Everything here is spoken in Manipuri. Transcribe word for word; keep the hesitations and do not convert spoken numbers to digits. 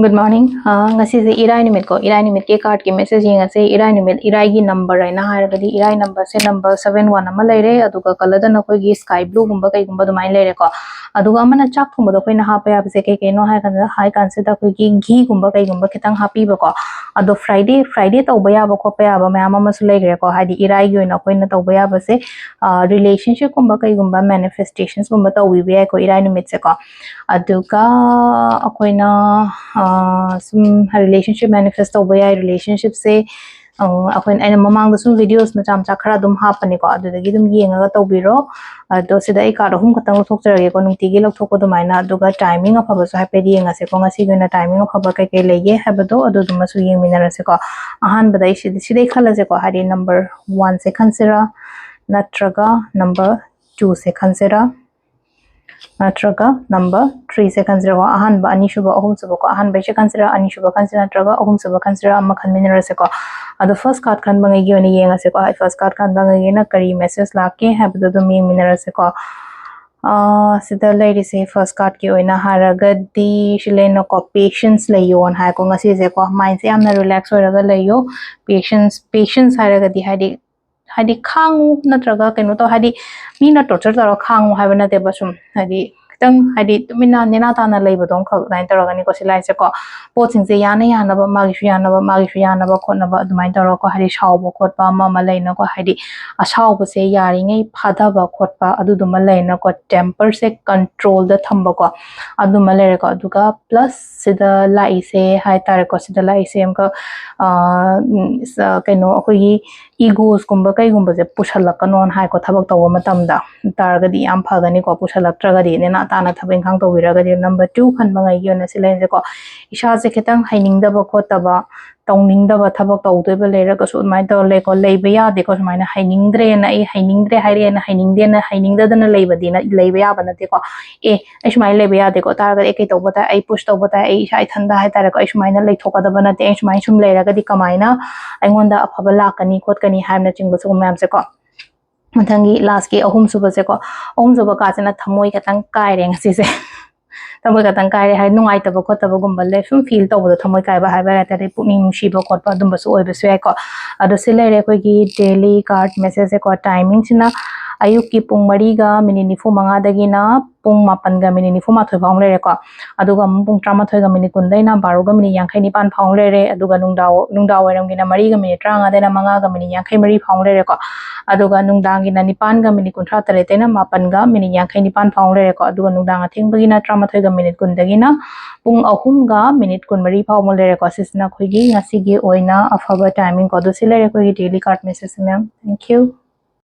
Good morning. ꯑꯥ, ꯉꯁꯤꯁꯦ ꯏꯔꯥꯏ ꯅꯨꯃꯤꯠꯀꯣ, ꯏꯔꯥꯏ ꯅꯨꯃꯤꯠꯀꯤ cardꯀꯤ message ꯌꯦꯡꯉꯁꯦ꯫ ꯏꯔꯥꯏ ꯅꯨꯃꯤꯠ, ꯏꯔꯥꯏꯒꯤ number ꯍꯥꯏꯅ ꯍꯥꯏꯔꯒꯗꯤ, ꯏꯔꯥꯏ numberꯁꯦ number seven one ꯑꯃ ꯂꯩꯔꯦ, ꯑꯗꯨꯒ colourꯗꯅ ꯑꯩꯈꯣꯏꯒꯤ sky blueꯒꯨꯝꯕ ꯀꯩꯒꯨꯝꯕ ꯑꯗꯨꯃꯥꯏꯅ ꯂꯩꯔꯦꯀꯣ꯫ ꯑꯗꯨꯒ ꯑꯃꯅ ꯆꯥꯛ ꯊꯣꯡꯕꯗ ꯑꯩꯈꯣꯏꯅ ꯍꯥꯞꯄ ꯌꯥꯕꯁꯦ ꯀꯩ ꯀꯩꯅꯣ ꯍꯥꯏ ꯀꯥꯟꯗ, ꯍꯥꯏ ꯀꯥꯟꯁꯤꯗ ꯑꯩꯈꯣꯏꯒꯤ ꯘꯤꯒꯨꯝꯕ ꯀꯩꯒꯨꯝꯕ ꯈꯤꯇꯪ ꯍꯥꯞꯄꯤꯕꯀꯣ꯫ ꯑꯗꯣ Friday, Friday ꯇꯧꯕ ꯌꯥꯕ ꯈꯣꯠꯄ ꯌꯥꯕ ꯃꯌꯥꯝ ꯑꯃꯁꯨ ꯂꯩꯈ꯭ꯔꯦꯀꯣ꯫ ꯍꯥꯏꯗꯤ ꯏꯔꯥꯏꯒꯤ ꯑꯣꯏꯅ ꯑꯩꯈꯣꯏꯅ ꯇꯧꯕ ꯌꯥꯕꯁꯦ, ꯑꯥ, relationshipꯀꯨꯝꯕ ꯀꯩꯒꯨꯝꯕ manifestationsꯀꯨꯝꯕ ꯇꯧꯕꯤꯕ ꯌꯥꯏꯀꯣ ꯏꯔꯥꯏ ꯅꯨꯃꯤꯠꯁꯦꯀꯣ꯫ ꯑꯗꯨꯒ ꯑꯩꯈꯣꯏꯅ, ꯑꯥ, ꯁꯨꯝ relationship manifest ꯇꯧꯕ ꯌꯥꯏ꯫ Relationshipꯁꯦ, ꯑꯪ, ꯑꯩꯈꯣꯏꯅ, ꯑꯩꯅ ꯃꯃꯥꯡꯗ ꯁꯨꯝ videos ꯃꯆꯥ ꯃꯆꯥ ꯈꯔ ꯑꯗꯨꯝ ꯍꯥꯞꯄꯅꯤꯀꯣ, ꯑꯗꯨꯗꯒꯤ ꯑꯗꯨꯝ ꯌꯦꯡꯉꯒ ꯇꯧꯕꯤꯔꯣ꯫ ꯑꯗꯣ ꯁꯤꯗ ꯑꯩ card ꯑꯍꯨꯝ ꯈꯛꯇꯪ ꯂꯧꯊꯣꯛꯆꯔꯒꯦꯀꯣ, ꯅꯨꯡꯇꯤꯒꯤ ꯂꯧꯊꯣꯛꯄ ꯑꯗꯨꯃꯥꯏꯅ꯫ ꯑꯗꯨꯒ timing ꯑꯐꯕꯁꯨ ꯍꯥꯏꯐꯦꯠ ꯌꯦꯡꯉꯁꯦꯀꯣ, ꯉꯁꯤꯒꯤ ꯑꯣꯏꯅ timing ꯑꯐꯕ ꯀꯩꯀꯩ ꯂꯩꯒꯦ ꯍꯥꯏꯕꯗꯣ ꯑꯗꯨꯗꯨꯃꯁꯨ ꯌꯦꯡꯃꯤꯟꯅꯔꯁꯦꯀꯣ꯫ ꯑꯍꯥꯟꯕꯗ ꯑꯩ ꯁꯤꯗ, ꯁꯤꯗꯩ ꯈꯜꯂꯁꯦꯀꯣ, ꯍꯥꯏꯗꯤ number oneꯁꯦ ꯈꯟꯁꯤꯔꯥ, ꯅꯠꯇ꯭ꯔꯒ number twoꯁꯦ ꯈꯟꯁꯤꯔꯥ, ꯅꯠꯇ꯭ꯔꯒ number threeꯁꯦ ꯈꯟꯁꯤꯔꯀꯣ꯫ ꯑꯍꯥꯟꯕ, ꯑꯅꯤꯁꯨꯕ, ꯑꯍꯨꯝꯁꯨꯕ ꯀꯣ꯫ ꯑꯍꯥꯟꯕꯩꯁꯦ ꯈꯟꯁꯤꯔ, ꯑꯅꯤꯁꯨꯕ ꯈꯟꯁꯤꯔ, ꯅꯠꯇ꯭ꯔꯒ ꯑꯍꯨꯝꯁꯨꯕ ꯈꯟꯁꯤꯔ, ꯑꯃ ꯈꯟꯃꯤꯟꯅꯔꯁꯦꯀꯣ꯫ ꯑꯗꯣ first card ꯈꯟꯕꯉꯩꯒꯤ ꯑꯣꯏꯅ ꯌꯦꯡꯉꯁꯦꯀꯣ꯫ ꯑꯩ first card ꯈꯟꯕꯉꯩꯒꯤꯅ ꯀꯔꯤ message ꯂꯥꯛꯀꯦ ꯍꯥꯏꯕꯗꯣ ꯑꯗꯨꯝ ꯌꯦꯡꯃꯤꯟꯅꯔꯁꯦꯀꯣ꯫ ꯑꯥ, ꯁꯤꯗ ꯂꯩꯔꯤꯁꯦ first cardꯀꯤ ꯑꯣꯏꯅ ꯍꯥꯏꯔꯒꯗꯤ ꯁꯤ ꯂꯩꯅꯀꯣ, patience ꯂꯩꯌꯣꯅ ꯍꯥꯏꯀꯣ꯫ ꯉꯁꯤꯁꯦꯀꯣ, mindꯁꯦ ꯌꯥꯝꯅ relax ꯑꯣꯏꯔꯒ ꯂꯩꯌꯣ꯫ Patience, patience ꯍꯥꯏꯔꯒꯗꯤ ꯍꯥꯏꯗꯤ ꯍꯥꯏꯗꯤ ꯈꯥꯡꯉꯨ, ꯅꯠꯇ꯭ꯔꯒ ꯀꯩꯅꯣ ꯇꯧ, ꯍꯥꯏꯗꯤ ꯃꯤꯅ torture ꯇꯧꯔꯒ ꯈꯥꯡꯉꯨ ꯍꯥꯏꯕ ꯅꯠꯇꯦꯕ, ꯁꯨꯝ ꯍꯥꯏꯗꯤ ꯈꯤꯇꯪ ꯍꯥꯏꯗꯤ ꯇꯨꯃꯤꯟꯅ ꯅꯦꯅꯥ ꯇꯥꯅ ꯂꯩꯕꯗꯣ ꯑꯃꯈꯛ ꯑꯗꯨꯃꯥꯏꯅ ꯇꯧꯔꯒꯅꯤꯀꯣ ꯁꯤ ꯂꯥꯏꯁꯦꯀꯣ꯫ ꯄꯣꯠꯁꯤꯡꯁꯦ ꯌꯥꯅ ꯌꯥꯅꯕ, ꯃꯥꯒꯤꯁꯨ ꯌꯥꯅꯕ, ꯃꯥꯒꯤꯁꯨ ꯌꯥꯅꯕ ꯈꯣꯠꯅꯕ ꯑꯗꯨꯃꯥꯏꯅ ꯇꯧꯔꯒꯀꯣ, ꯍꯥꯏꯗꯤ ꯁꯥꯎꯕ ꯈꯣꯠꯄ ꯑꯃ ꯑꯃ ꯂꯩꯅꯀꯣ, ꯍꯥꯏꯗꯤ ꯑꯁꯥꯎꯕꯁꯦ ꯌꯥꯔꯤꯉꯩ ꯐꯥꯊꯕ ꯈꯣꯠꯄ ꯑꯗꯨꯗꯨꯃ ꯂꯩꯅꯀꯣ, temperꯁꯦ controlꯗ ꯊꯝꯕꯀꯣ, ꯑꯗꯨꯃ ꯂꯩꯔꯦꯀꯣ꯫ ꯑꯗꯨꯒ plus ꯁꯤꯗ ꯂꯥꯛꯏꯁꯦ ꯍꯥꯏꯇꯥꯔꯦꯀꯣ, ꯁꯤꯗ ꯂꯥꯛꯏꯁꯦ ꯑꯃꯨꯛꯀ, ꯑꯥ, ꯎꯝ, ꯁ-, ꯀꯩꯅꯣ, ꯑꯩꯈꯣꯏꯒꯤ egosꯀꯨꯝꯕ ꯀꯩꯒꯨꯝꯕꯁꯦ ꯄꯨꯁꯜꯂꯛꯀꯅꯣꯅ ꯍꯥꯏꯀꯣ, ꯊꯕꯛ ꯇꯧꯕ ꯃꯇꯝꯗ꯫ ꯇꯥꯔꯒꯗꯤ ꯌꯥꯝ ꯐꯒꯅꯤꯀꯣ, ꯄꯨꯁꯜꯂꯛꯇ꯭ꯔꯒꯗꯤ, ꯅꯦꯅꯥ ꯇꯥꯅ ꯊꯕꯛ ꯏꯪꯈꯥꯡ ꯇꯧꯕꯤꯔꯒꯗꯤ꯫ Number two ꯈꯟꯕꯉꯩꯒꯤ ꯑꯣꯏꯅ ꯁꯤ ꯂꯩꯔꯤꯁꯦꯀꯣ, ꯏꯁꯥꯁꯦ ꯈꯤꯇꯪ ꯍꯩꯅꯤꯡꯗꯕ ꯈꯣꯠꯇꯕ, ꯇꯧꯅꯤꯡꯗꯕ ꯊꯕꯛ ꯇꯧꯗꯣꯏꯕ ꯂꯩꯔꯒꯁꯨ ꯑꯗꯨꯃꯥꯏꯅ ꯇꯧꯔ ꯂꯩꯀꯣ꯫ ꯂꯩꯕ ꯌꯥꯗꯦꯀꯣ ꯁꯨꯃꯥꯏꯅ, ꯍꯩꯅꯤꯡꯗ꯭ꯔꯦꯅ, ꯑꯩ ꯍꯩꯅꯤꯡꯗ꯭ꯔꯦ ꯍꯥꯏꯔꯛꯑꯦꯅ, ꯍꯩꯅꯤꯡꯗꯦꯅ, ꯍꯩꯅꯤꯡꯗꯗꯅ ꯂꯩꯕꯗꯤ ꯅ-, ꯂꯩꯕ ꯌꯥꯕ ꯅꯠꯇꯦꯀꯣ꯫ ꯑꯦ, ꯑꯩ ꯁꯨꯃꯥꯏꯅ ꯂꯩꯕ ꯌꯥꯗꯦꯀꯣ, ꯇꯥꯔꯒꯗꯤ ꯑꯩ ꯀꯩ ꯇꯧꯕ ꯇꯥꯏ, ꯑꯩ push ꯇꯧꯕ ꯇꯥꯏ, ꯑꯩ ꯏꯁꯥ ꯏꯊꯟꯗ ꯍꯥꯏꯇꯥꯔꯦꯀꯣ, ꯑꯩ ꯁꯨꯃꯥꯏꯅ ꯂꯩꯊꯣꯛꯀꯗꯕ ꯅꯠꯇꯦ, ꯑꯩ ꯁꯨꯃꯥꯏꯅ ꯁꯨꯝ ꯂꯩꯔꯒꯗꯤ ꯀꯃꯥꯏꯅ ꯑꯩꯉꯣꯟꯗ ꯑꯐꯕ ꯂꯥꯛꯀꯅꯤ ꯈꯣꯠꯀꯅꯤ ꯍꯥꯏꯕꯅꯆꯤꯡꯕ ꯁꯤꯒꯨꯝꯕ ꯃꯌꯥꯝꯁꯦꯀꯣ꯫ ꯃꯊꯪꯒꯤ lastꯀꯤ ꯑꯍꯨꯝꯁꯨꯕꯁꯦꯀꯣ, ꯑꯍꯨꯝꯁꯨꯕ cardꯁꯤꯅ ꯊꯃꯣꯏ ꯈꯤꯇꯪ ꯀꯥꯏꯔꯦ ꯉꯁꯤꯁꯦ꯫ ꯊꯃꯣꯏ ꯈꯛꯇꯪ ꯀꯥꯏꯔꯦ ꯍꯥꯏ, ꯅꯨꯡꯉꯥꯏꯇꯕ ꯈꯣꯠꯇꯕꯒꯨꯝꯕ ꯂꯩ, ꯁꯨꯝ ꯐꯤꯜ ꯇꯧꯕꯗꯣ, ꯊꯃꯣꯏ ꯀꯥꯏꯕ ꯍꯥꯏꯕ ꯍꯥꯏꯇꯥꯔꯦ, ꯄꯨꯛꯅꯤꯡ ꯅꯨꯡꯁꯤꯕ ꯈꯣꯠꯄ ꯑꯗꯨꯝꯕꯁꯨ ꯑꯣꯏꯕꯁꯨ ꯌꯥꯏꯀꯣ꯫ ꯑꯗꯣ ꯁꯤ ꯂꯩꯔꯦ ꯑꯩꯈꯣꯏꯒꯤ ꯗꯦꯂꯤ ꯀꯥꯔꯠ ꯃꯦꯁꯦꯖꯁꯦꯀꯣ꯫ ꯇꯥꯏꯃꯤꯡꯁꯤꯅ ꯑꯌꯨꯛꯀꯤ ꯄꯨꯡ ꯃꯔꯤꯒ ꯃꯤꯅꯤꯠ ꯅꯤꯐꯨ ꯃꯉꯥꯗꯒꯤꯅ ꯄꯨꯡ ꯃꯥꯄꯟꯒ ꯃꯤꯅꯤꯠ ꯅꯤꯐꯨ ꯃꯥꯊꯣꯏ ꯐꯥꯎ ꯂꯩꯔꯦꯀꯣ꯫ ꯑꯗꯨꯒ ꯑꯃꯨꯛ ꯄꯨꯡ ꯇꯔꯥꯃꯥꯊꯣꯏꯒ ꯃꯤꯅꯤꯠ ꯀꯨꯟꯗꯩꯅ ꯕꯥꯔꯣꯒ ꯃꯤꯅꯤꯠ ꯌꯥꯡꯈꯩ ꯅꯤꯄꯥꯟ ꯐꯥꯎ ꯂꯩꯔꯦ꯫ ꯑꯗꯨꯒ ꯅꯨꯡꯗꯥꯡ ꯅꯨꯡꯗꯥꯡ ꯋꯥꯏꯔꯝꯒꯤꯅ ꯃꯔꯤꯒ ꯃꯤꯅꯤꯠ ꯇꯔꯥꯃꯉꯥꯗꯩꯅ ꯃꯉꯥꯒ ꯃꯤꯅꯤꯠ ꯌꯥꯡꯈꯩ ꯃꯔꯤ ꯐꯥꯎ ꯂꯩꯔꯦꯀꯣ꯫ ꯑꯗꯨꯒ ꯅꯨꯡꯗꯥꯡꯒꯤꯅ ꯅꯤꯄꯥꯟꯒ ꯃꯤꯅꯤꯠ ꯀꯨꯟꯊ꯭ꯔꯥ ꯇꯔꯦꯠꯇꯩꯅ ꯃꯥꯄꯟꯒ ꯃꯤꯅꯤꯠ ꯌꯥꯡꯈꯩ ꯅꯤꯄꯥꯟ ꯐꯥꯎ ꯂꯩꯔꯦꯀꯣ꯫ ꯑꯗꯨꯒ ꯅꯨꯡꯗꯥꯡ ꯑꯊꯦꯡꯕꯒꯤꯅ ꯇꯔꯥꯃꯥꯊꯣꯏꯒ ꯃꯤꯅꯤꯠ ꯀꯨꯟꯗꯒꯤꯅ ꯄꯨꯡ ꯑꯍꯨꯝꯒ ꯃꯤꯅꯤꯠ ꯀꯨꯟꯃꯔꯤ ꯐꯥꯎꯕ ꯂꯩꯔꯦꯀꯣ꯫ ꯁꯤꯁꯤꯅ ꯑꯩꯈꯣꯏꯒꯤ ꯉꯁꯤꯒꯤ ꯑꯣꯏꯅ ꯑꯐꯕ ꯇꯥꯏꯃꯤꯡ ꯀꯣ꯫ ꯑꯗꯨ ꯁꯤ ꯂꯩꯔꯦ ꯑꯩꯈꯣꯏꯒꯤ ꯗꯦꯂꯤ ꯀꯥꯔꯠ ꯃꯦꯁꯦꯖꯁꯦ, ꯃꯦꯝ꯫ Thank you꯫